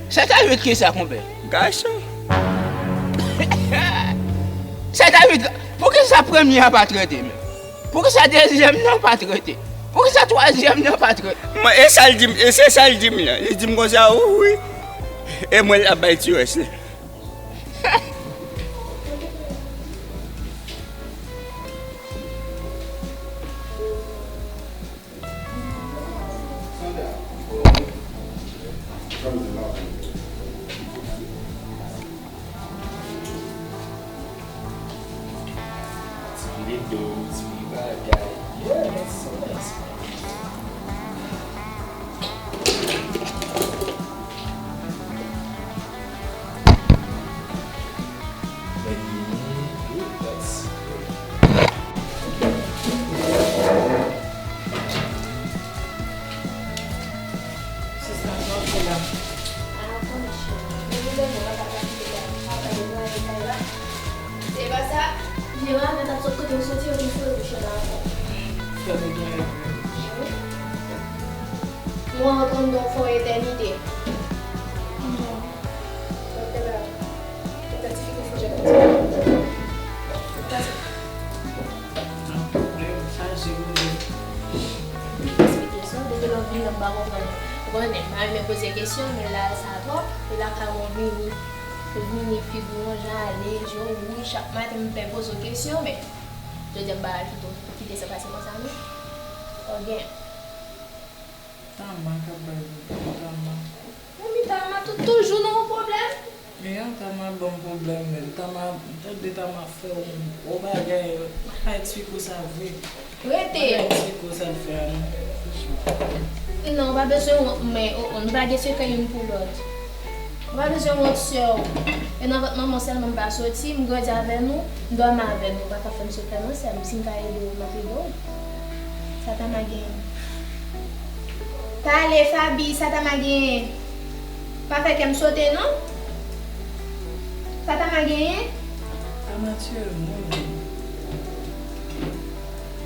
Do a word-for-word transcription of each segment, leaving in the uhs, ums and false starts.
Sèt a uit ki sa, konpè? Gason. Sèt a uit, poukisa premye a pa trete menm? Poukisa dezyèm nan pa trete? Poukisa twazyèm nan pa trete? Mwen, e sa l di m, e se sa l di m lan. Li di m konsa, wi, wi. E mwen l ap bay ti rès li. Ti rido, ti bagay. Yeah, that's so nice. Sista, sa w fè la? Se pa sa. Jera avè t ap sot kote w soti, yo vin fouye bouch yo nan afè. Fè nou gen revè. Mwen antann nou fè yon etènite. Non. Doktè la, doktè Tifi konn fè jèt konsa. Pase. Nan pwoblèm, chaje pwoblèm. Poze kesyon, depi lè w vin la, m pa konprann. Ou konnen, m pa renmen poze kesyon, men la, sa twòp. E lakay mwen vini. Ou vini, figi w jan ale, je w wouj, chak maten m pè poze w kesyon, men jodi a m pa kite w kite sa pase konsa non. Ok. Tama k ap bay pwoblèm, Tama. Mami, Tama tou, toujou nan yon pwoblèm. Men an, Tama ban m pwoblèm, men Tama, m tande Tama fè yon gwo bagay, m pa ka eksplike w sa vre. Rete. Mwen eksplike w sa l fè a non. Non, ou pa bezwen wont, men o, o, nou pa gen sekrè youn pou lòt. Ou pa bezwen wont, sè w. E nan vant manman w sèlman m pa soti, m grandi avè nou, m dòmi avè nou. Ou pa ka fè m sekrè non, sè m. Si m ka ede w, m ap ede w. Sa Tama genyen? Pale, Faby, sa Tama genyen? Pa fè kè m sote non. Sa Tama genyen? Tama tiye moun.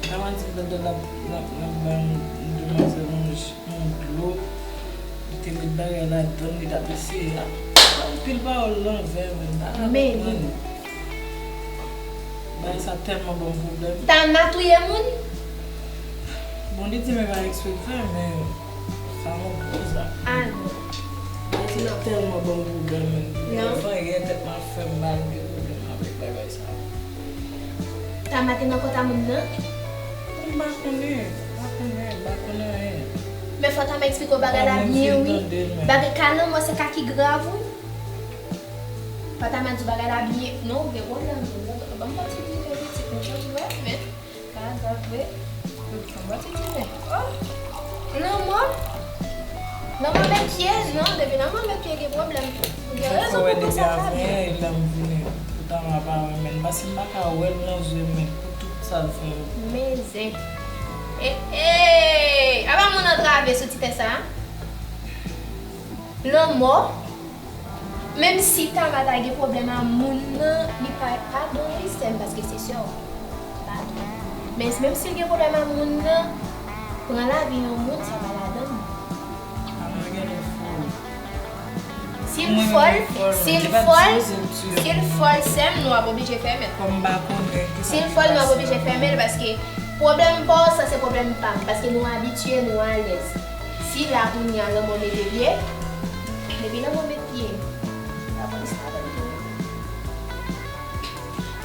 Tama di m pandan l ap, l ap, l ap ban demwazèl yon, yon dlo, li te met bagay ladann, li t ap eseye ap, anpil pawòl lanvè, men m pa ka konprann. Bagay sa tèlman ban m pwoblèm. Tama touye moun? Bon, li di m e pa eksprè l fè, men sa yon gwo zak. Ah non. Bagay sa tèlman ban m pwoblèm, men. Non. Anvan yè, tèt m ap fè m mal gen pwoblèm avèk bagay sa. Tama te nan kont a moun nan? M pa konnen, m pa konnen, m pa konnen anyen. Men fò Tama eksplike w bagay la byen, wi. Bagay ka nan mò se ka ki grav, wi. Fò Tama di w bagay la byen. Non, ou gen pwoblèm. Ban m pati di fè pitit, nou konn wè, men ka grav vre. Ban m pati di fè. Oh! Lanmò? Lanmò met pye? Non, depi lanmò met pye, gen pwoblèm. Ou gen rezon pou panse sa byen. Lè m vini, pou Tama pa renmen m, paske m pa ka wè l nan je m, men pou tout sa l fè yo. Men zen. E, e, apa moun antrave sou ti tè sa a? Lanmò? Menm si Tama ta gen pwoblèm a moun nan, li pa, padon wi sè m, paske se sè w. Padon. Men menm si l gen pwoblèm a moun nan, pran lavi yon moun, sa pa ladann. Tama genlè fòl. Si l fòl, si l fòl, si l fòl, sè m, nou ap oblije fèmen. Kòm m pa konnen kisa ki pase. Si l fòl, nou ap oblije fèmen l, paske pwoblèm pa w sa, se pwoblèm pa m, paske nou abitye, nou alèz. Si la kounye a lanmò mete pye, depi lanmò met pye, pa pran sa avè l tou.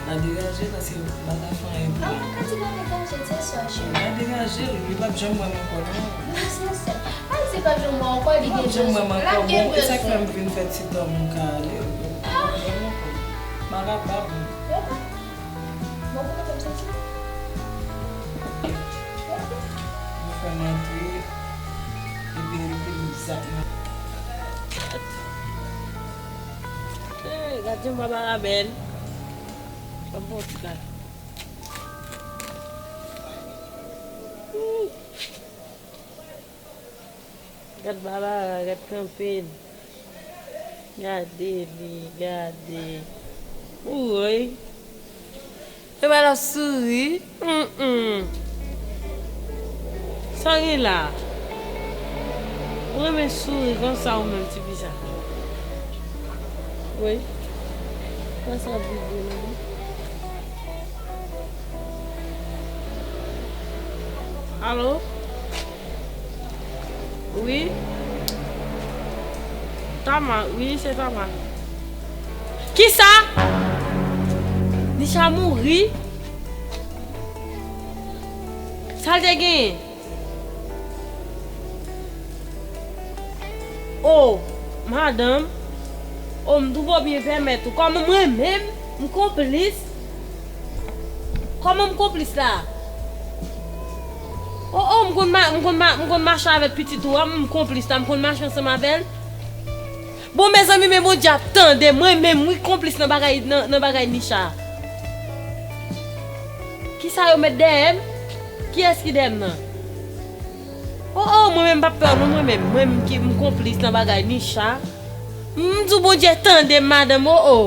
La degaje paske m pa ka fè anyen pou li. Ah, ou ka di la degaje, se swa cheri. La degaje l, li p ap janm wè m ankò non. Non, se sè. Pa di l p ap janm wè w ankò, li gen bezwen. L ap gen bezwen. Bon, e sa k fè m vin fè ti tan m ka ale. Ah. M pa kapab. Bon, kòman w santi? Yo fè m antre, epi l te di sa. Hey, gad jan baba la bèl. Ban m pran ti kal. Ooh. Gad Barbara, gad kanpe l. Gade li, gade. Wouy. Epa l ap souri. Mm, mm. Sa w gen la? Ou renmen souri konsa ou menm, ti fi sa? Wi. Kòman sa ap vibre la? Alo? Wi? Tama, wi, se Tama. Kisa? Nisha mouri? Sa l te genyen? O, madanm. O, m twò byen pèmèt ou. Kòman mwen menm, m konplis? Kòman m konplis la? O, o, m konn ma-, m konn ma-, m konn mache avèk pitit ou a, m konplis la, m konn mache ansanm avè l. Bon, mezanmi, men Bondye ap tande mwen menm, wi, konplis nan bagay, nan, nan bagay Nisha. Kisa yo met dèyè m? Kiyès ki dèyè m nan? O, o, mwen menm m p ap pè non, mwen menm, mwen menm ki m konplis nan bagay Nisha. M di w Bondye tande m, madanm, o, o.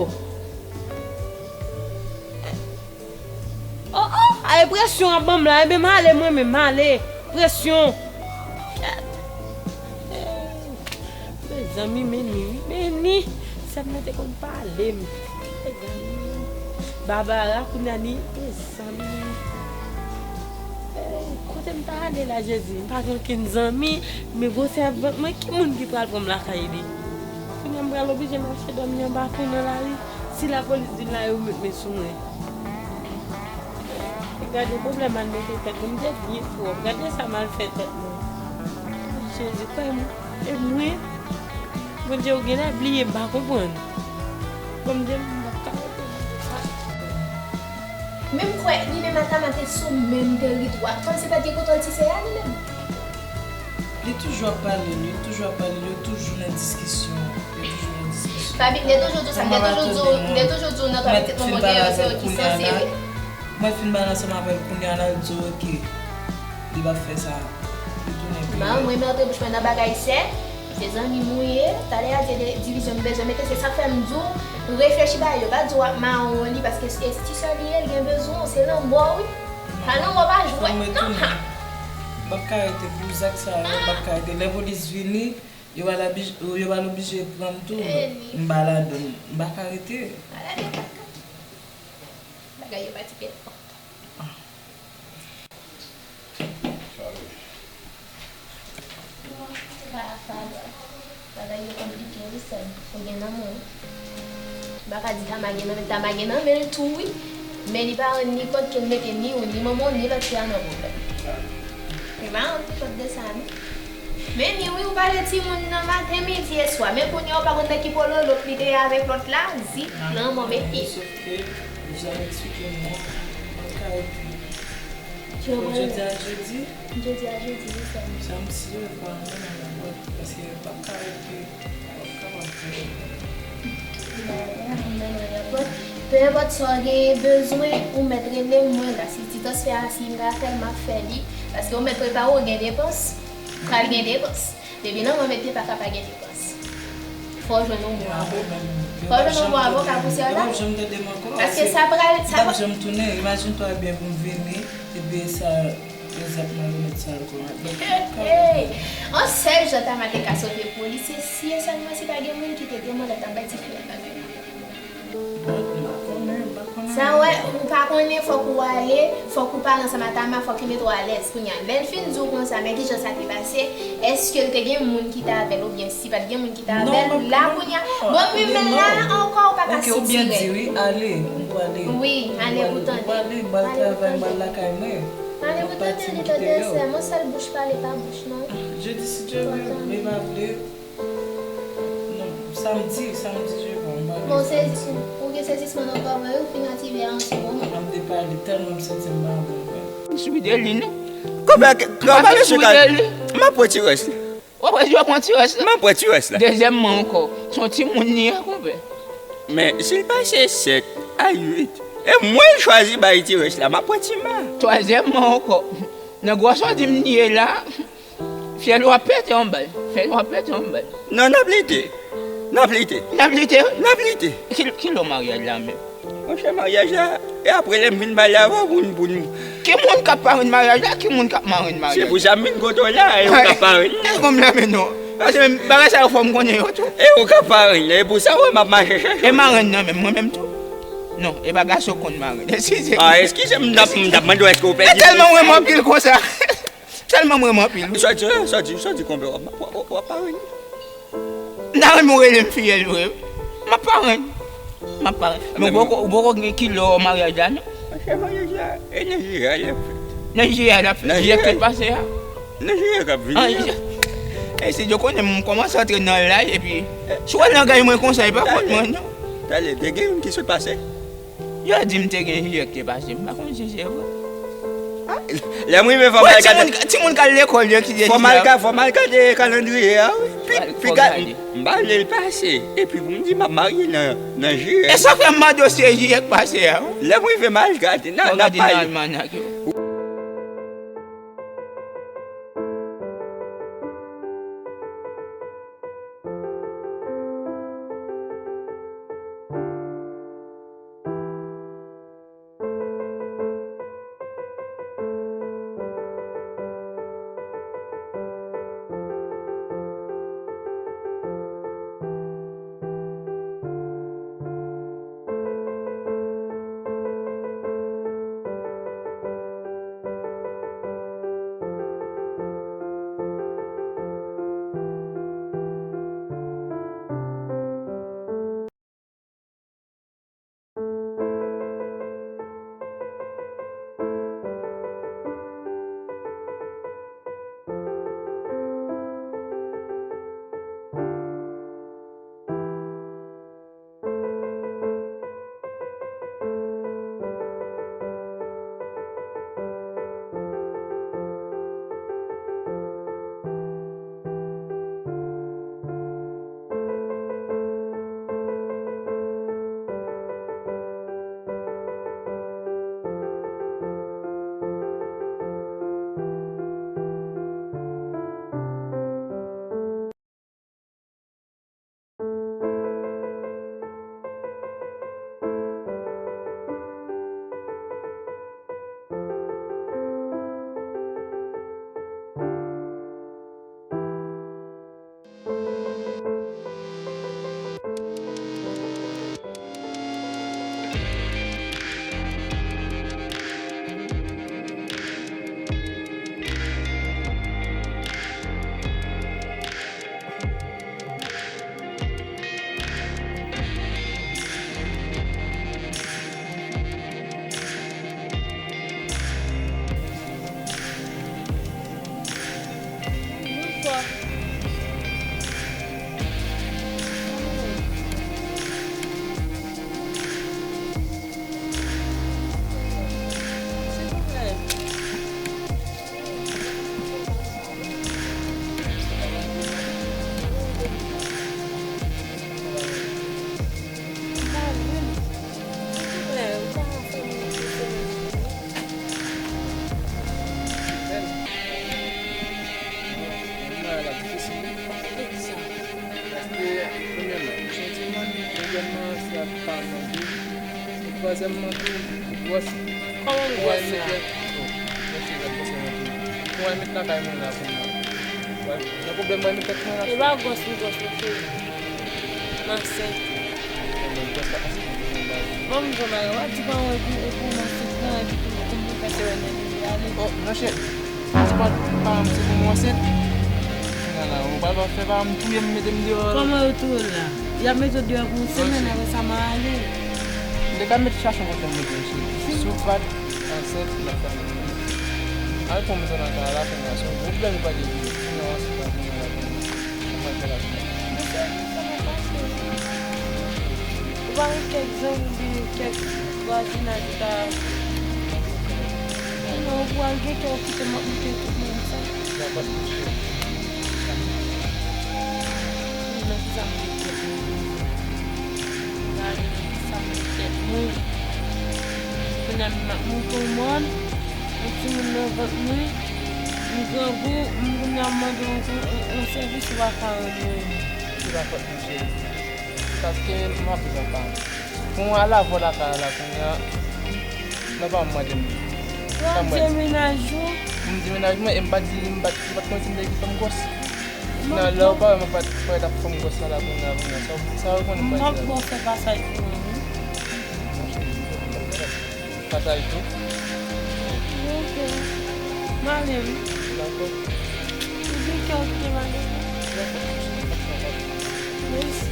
O, o, a, e presyon ap ban m la, enben m ale mwen menm, m ale. Presyon. Mezanmi, men ni, wi, men ni. Sè m nan te konn pale m. Mezanmi. Babara, kounye a ni, mezanmi. Eh, kote m ta ale la, Jezi? M pa gen okenn zanmi, men gwo sèvant mwen, ki moun ki pral pran m lakay li? Kounye a m pral oblije mache dòmi anba pon nan lari. Si lapolis vin la, yo met men sou mwen. Gade pwoblèm al mete tèt mwen, m te byen twòp. Gade sa m al fè tèt mwen. Jezi, kwè m, e mwen, Bondye, ou genlè bliye, m pa konprann. Bondye, m p ap ka rete nan sa. Men m kwè, li menm ak Tama te sou menm teritwa. Kòmsi pa t gen kote w ti sè a, li menm? Li toujou ap pale l, li toujou ap pale l, yo toujou nan diskisyon. Yo toujou nan diskisyon. Fabi, m te toujou di w sa, m te toujou di w, m te toujou di w nan twa pitit manman w genyen yo, se yo ki sanse, wi. Mwen fin pale ansanm avè l kounye a, l di w, oke, li p ap fè sa. Li tounen pi. Manman, mwen rantre bouch mwen nan bagay sè, se zanmi m ou ye, talè a se de divizyon m bezwen mete, se sa k fè m di w, reflechi bagay yo, pa di w ap mawon li, paske se ti sè li ye, l gen bezwen w, se lanmò, wi. Pa lanmò, pa jwèt, non. M p ap ka rete pou zak sa yo, m p ap ka rete. Lè polis vini, yo pral oblije, yo pral oblije pran m tou, m pa ladann, m pa ka rete. Bagay yo pa ti pèt. Bagay yo konplike wi, sè m. Ou gen nan men w. M pa ka di Tama gen nan men l, Tama gen nan men l tou wi. Men li pa rann ni kont ke l mete ni ou, ni manman w, ni lòt fi a nan pwoblèm. Li pa rann ni kont de sa non. Men ni wi, ou pale timoun nan maten, midi e swa. Men kounye a ou pa konn nan ki pololop li te ye avèk lòt la, zip nan move pye. Sòf ke ou janm eksplike m non. Mwen ka epi. Jodi a jedi. Jodi a jedi, wi, sè m. Janm si yo pa anyen nan rapò, paske yo p ap ka rete, yo p ap kapab fè. Pe enpòt sa w genyen bezwen, ou mèt rele m, mwen la. Si ti transfè a, si m ka fè l, m ap fè li. Paske ou mèt prepare w gen depans. Pral gen depans. Depi nan mwen mete pa ka pa gen depans. Fò w jwenn yon bon avoka. Fò w jwenn yon bon avoka pou sè w la. Paske sa pral, sa pral. Janm tounen, imajine twa byen pou m vini, epi sa, egzakteman remèt sa l konn. Hey! Yon sèl jan Tama te ka sove pou li, se si e sèlman si pa gen moun ki te demande l ap bay ti fi a bagay. Sa wè, ou pa konnen, fòk ou ale, fòk ou pale ansanm ak Tama, fòk li mete w alèz kounye a. Lè l fin di w konsa, men kijan sa te pase, èske l te gen moun ki t avè l oubyen si pa t gen moun ki t avè l, la kounye a, bon, men la ankò, ou pa ka sitire. Wi, ale pou tande. Ale pou tande, li tande, sè m, yon sèl bouch pale pa bouch non. Jodi, si Dye vle, vle pa vle. Non, samdi, samdi, je vais, m pa gen samdi. Bon, sezisman, ou gen sezisman nan kò mwen, wi, ou fin aktive a an ti moman. M ap depale tèlman m santi m pa bon, frè. M sou de li, non. Konpè, konpè, mesye Kay, m ap pran ti rès la. W ap pran ti rès la? M ap pran ti rès la. Dezyèmman ankò, se yon timoun li ye, konpè. Men, si l pase sèt a uit, e mwen l chwazi bay ti rès la, m ap pran ti ma. Twazyèmman ankò, nan gwòsè w di m li ye la, Fyèl ou ap pete yon bal. Fyèl ou ap pete yon bal. Non, n ap lite. N ap lite. N ap lite? N ap lite. Ki, ki lè w maryaj la menm? Monchè, maryaj la, e apre lè m fin pale avè w pou n, pou n. Ki moun k ap parenn maryaj la? Ki moun k ap marenn maryaj la? Se pou sa m vin kote w la, e ou k ap parenn. Kès konn m nan men non? Paske menm bagay sa yo fò m konnen yo tou. E ou ka parenn, e pou sa wè m ap mache chèche. E marenn nan menm, mwen menm tou. Non, e pa gason k konn marenn. Eskize m. Ah, eskize m, m t ap, m t ap mande w èske w pèdi. Tèlman mwen renmen anpil konsa. Tèlman mwen renmen anpil. Sòti, sòti, sòti konpe w ap, w ap, w ap parenn. M ta renmen w rele m fiyèl vre wi. M ap parenn. M ap parenn. Men ou poko, ou poko gen kilè maryaj la non. Monchè, maryaj la, e nan jiyè a l ap fèt. Nan jiyè a l ap fèt. Jiyè k sot pase a. Nan jiyè k ap vini an. E si yo konnen m kòmanse antre nan laj epi si w al nan gay mwen konsa e pa fòt mwen non. Talè, te gen youn ki sot pase. Yo di m te gen jiyè k te pase, m pa konn si se vre. Lè m rive fò m al gade. Timoun k al lekòl yo ki te jiyè. Fò m al gade kalandriye a wi. Pi, pi gade. M pa vle l pase. Epi pou m di m ap marye nan, nan jiyè. E sa fè m mande w si e jiyè k pase a wi. Lè m rive m al gade nan, nan almanak yo. Paske, premyèman, dezyèmman, se ap pa manje. Twazyèmman tou, gwòs. Kòman m gwòs la? Mwen se gad gwòs mwen tou. Pou mwen met lakay mwen la pou mwen. Wè, nan pwoblèm mwen met tèt mwen la. E pa gwòs m gwòs non cheri. M ansent. Mwen gwòs la ansent pou mwen ba ou. Bon, m jwenn bagay. W ap di pa mwen pou, pou m ansent lan, epi pou, pou m fè semèn nan vini ale. Oh, non cheri. Se pa, pa, se pou mwen ansent. Kounye a la, ou pral fè pa m touye m, mete m deyò. Kòman yo touye w la? Y ap mete w deyò pou yon semèn, apre sa m a ale. M te ka met chache yon kote m mete w, cheri. Si w pa t ansent, m ap fè. Al pran m nan kay la, kounye a, se yon pwoblèm ou pa gen pou yo. Kounye a, w ansent la, kounye a la, kounye a. Ou pa gen kèk zanmi oubyen kèk vwazinaj ou ta. Non, ou pral gen kè ou kite m ap moute tout moun sa. Nan kisa m te tèt mwen? Nan kisa m te tèt mwen? Kounye a m ap moute yon mòn, yon timoun nan vant mwen, m grangou, m kounye a m mande yon, yon, yon sèvis ou pa ka rann mwen. Se pa fòt mwen cheri. Paske m ap bezwen pa m. Pou mwen al avè w lakay la kounye a, non pa m mande m. Ou ap di menaj ou? M di menaj mwen e m pa t di, m pa t, m pa t konnen si m te gen fanm gwòs. Nan lè ou pa wè mwen pa t, pa t ap fè m gwo sa la kounye a, kounye a. Sa, sa ou konnen m pa di la. Bon, fè pasaj pou mwen, wi. Pasaj tou? Ok. M ale, wi. Dakò. Ou gen kè w kite m ale? Dakò. Mèsi.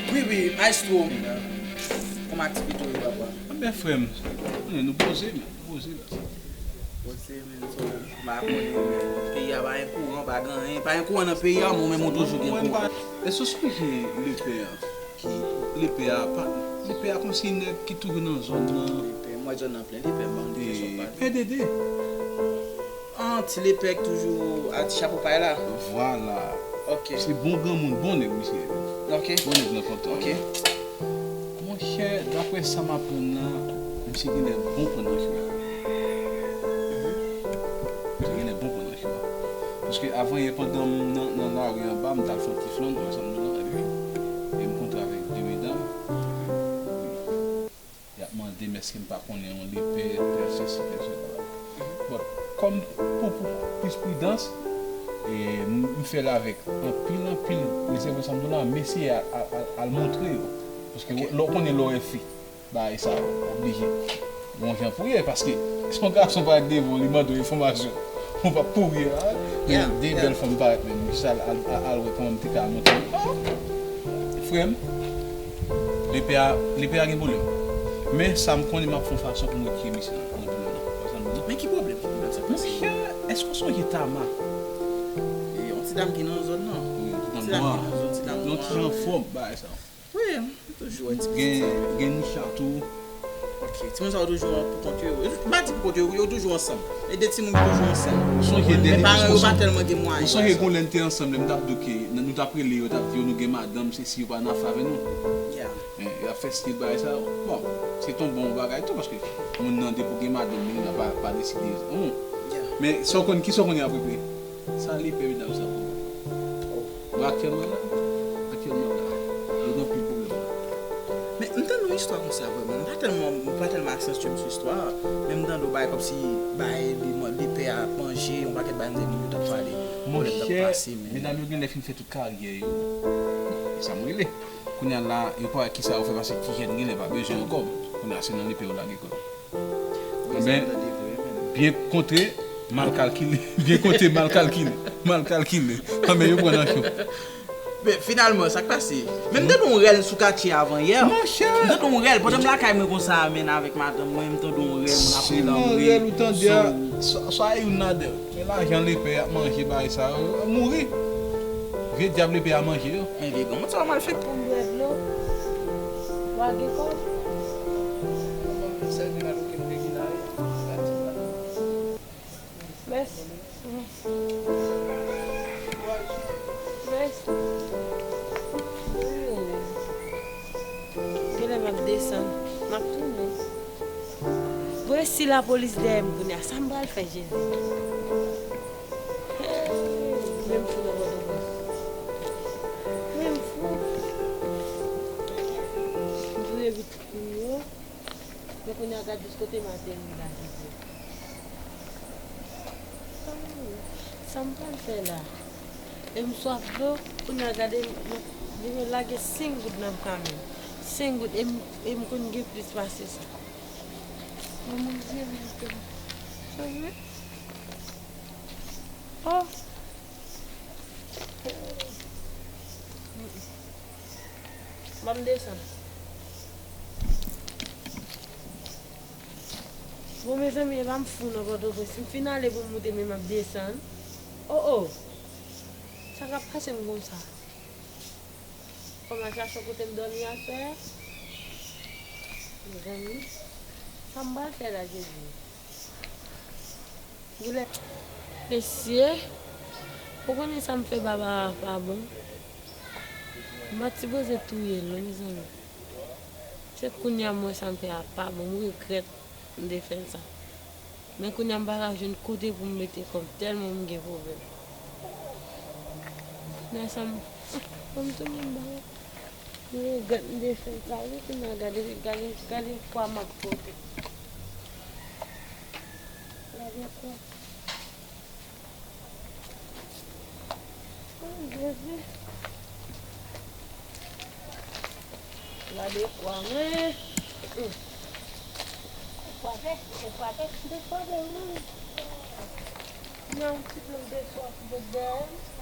Wi, wi, maestro. Kòman aktivite w ye, papa? Anben, frè m, konnen nou poze, men, nou poze la. Poze, men, so, m pa konnen, men, peyi a pa gen kouran, pa gen anyen, pa gen kouran nan peyi a, men ou menm ou toujou gen kouran. Èske w sonje lepè a? Ki? Lepè a, pa, lepè a kòmsi nèg ki toujou nan zòn nan. Lepè, m wè zòn nan plen lepè, m pa konn ki kesyon w pale. Pè Dede. Ah, ti lepè k toujou a ti chapo pay la. Vwala. Ok. Se bon granmoun, bon nèg misye ye. Ok. Bon nèg nan kontan. Ok. Monchè, daprè sa m aprann la, misye genlè bon pran nan cho. Misye genlè bon pran nan cho. Paske avan yè pandan m nan, nan lari anba, m t al fè yon ti flann ansanm nou la, epi, e m kontre avèk de medam. Y ap mande m èske m pa konnen yon lepè, pè sesi, pè sela. Bon, kòm pou, pou plis pridans, e m, m fè l avèk anpil, anpil rezèv ansanm nou la, m eseye al, al, al, al montre yo. Paske lè w konnen lè w wè fi, bagay sa yo oblije gon jan pou ye, paske si yon gason parèt devan w, li mande w enfòmasyon, ou p ap kouri a. Men de bèl fanm parèt, men m jis al, al, al, al wè kòman m te ka montre l. Frè m, lepè a, lepè a gen pwoblèm. Men sa m konnen, m ap fè yon fason pou m retire misye nan, nan pwoblèm nan. Konprann mwen? Men ki pwoblèm? Ki pwoblèm sa k pase? Monchè, èske w sonje Tama? E, yon ti dam ki nan zòn nan. Wi, yon ti dam nwa. Yon ti dam nwa. Yon ti anfòm, bagay sa. Wi, m toujou wè ti pitit sa. Gen, gen Nisha tou. Ok, timoun sa yo toujou pou kont yo. M pa di pou kont yo, yo toujou ansanm. E de timoun ki toujou ansanm. Ou sonje dènye, men paran yo pa tèlman gen mwayen. Ou sonje gon lè n te ansanm, lè m t ap di w ke nou t ap rele yo, t ap di yo nou gen madanm, se si yo pa nan afè avè nou. Yeah. Men, y ap fè stil bagay sa yo. Bon, se t on bon bagay tou, paske moun nan depi w gen madanm, li la pa, pa deside. Hmm. Yeah. Men, sa w konn, kisa w konn y ap regle? Sa lepè medam sa pou mwen. Bon, aktyèlman la, aktyèlman la, yo gen anpil pwoblèm la. Men m tande yon istwa konsa vrèman. M pa tèlman, m pa tèlman aksantye m sou istwa a, men m tande yon bagay kòmsi bagay li, lepè a ap manje, yon pakèt bagay m tande moun yo t ap pale. Pwoblèm t ap pase, men medam yo genlè fin fè tout karyè yo. E sa m rele. Kounye a la, yo pa wè kisa yo fè paske ti jèn genlè pa bezwen ankò. Kounye a se nan lepè yo lage kò yo. Wi, sa m tande vre, men. Byen konte, mal kalkile. Byen konte, mal kalkile. Mal kalkile. Anben, yo pran nan cho. Men finalman, sa k pase? Men m tande yon rèl sou katye avan yè. Monchè! M tande yon rèl. Pandan m lakay mwen konsa, men avèk madanm mwen, m tande yon rèl, moun ap rele antre. Rèl ou tande a, sa, sa e youn ladan yo. Men lajan lepè y ap manje bagay sa yo, mouri. Vye dyab lepè a manje yo. Men vye granmoun sa yo mal fèt. Konn bwè dlo. Wa gen kòb. Sèl gen okenn regina yo. Mèsi. Mèsi. Genlè m ap desann. M ap tounen. Bon, e si lapolis dèyè m kounye a, sa m pral fè, Jezi? Men m fou nan Pòtoprens. Men m fou. M touye pitit moun yo. Men kounye a, gad jis kote m ateri la, Jezi. Sa m pral fè la? E m swaf dlo, kounye a gade, m, m, li lage senk goud nan pran m. Senk goud, e m, e m konn gen plis pase sa. O Bondye, men ke m sove. Oh! Ban m desann. Bon, mezanmi, epa m fou nan Pòtoprens. M fin ale pou m moute, men m ap desann. Oh, oh! Sa k ap pase m konsa? Fò m al chache yon kote m dòmi aswè a. Mezanmi, sa m pral fè la, Jezi? Mesye, ou konnen sa m fè Barbara pa bon. M pa t sipoze touye l non, mezanmi. Se kounye a m wè sa m fè a pa bon, m regrèt m te fè l sa. Men kounye a m pa ka jwenn kote pou m mete kò m, tèlman m gen pwoblèm. Nan sa m, fò m tounen ba ou. M regrèt m te fè sa wi, kounya gade, gade, gade kwa m ap pote. Gade kwa. Oh, Jezi. Gade kwa mwen. Hum. Dekwape, dekwape, dekwape, wi. Nan yon ti plen de swa ki bòt dèyè m.